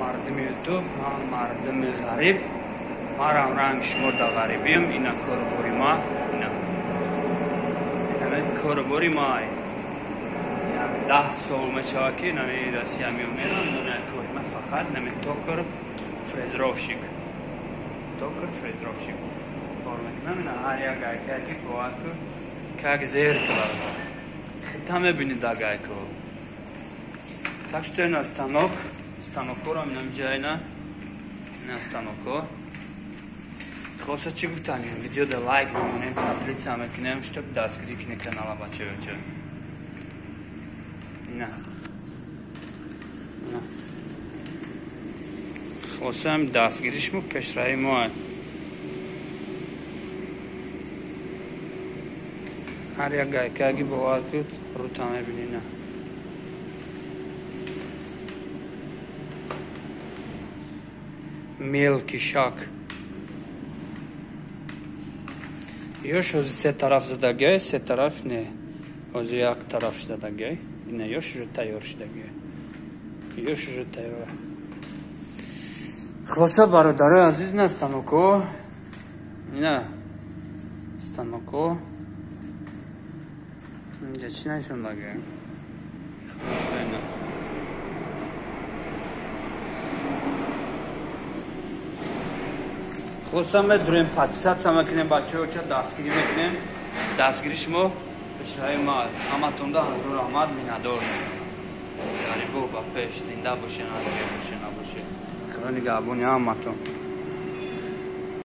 Мардуми Ютуб, мардуми ғариб, марам ранг шумо да ғарибиам. Ина корубори ма, ина корубори ма. 10 сол мешавад, ки нами Россия меомедам. Кори ма фақат нами токар, фрезеровщик, токар, фрезеровщик кор мекунам. Ина ҳар як гайкаки бовар ку, как зеркало хита мебинӣ да гайко. Так что ина станок, станокҳоро инамҷа, ина станокҳо. Хулоса, чӣ гуфтанем? Видеода лайк мемонем, подписаться мекунем, чтоб дастгирӣ кунем канала, бачаёча. Ина, хулоса, дастгиришмо пешравии мо. Ҳар як гайкаги, бовар куд, рута мебинӣ на. Мелкий шаг. Ёш ҳози се тараф задагиай, се тараф не, ҳози як тараф задагиай. Ина ёш уже тайёр шудагиай, ёш уже тайёр. Хулоса, бародарои азиз, на станоко, ина станоко. Инҷа чӣ нависондагиай? Хулоса, ина. Хулоса, медурем, подписаться мекунем, бачаҳо, ча дастгирӣ мекунем. Дастгири шумо пешравии ма. Ҳаматонда ҳазор раҳмат, миннатдор. Ғарибо ба пеш, зинда бошен, ҳар ҷое боше, набоше. Худо нигаҳбони ҳаматон.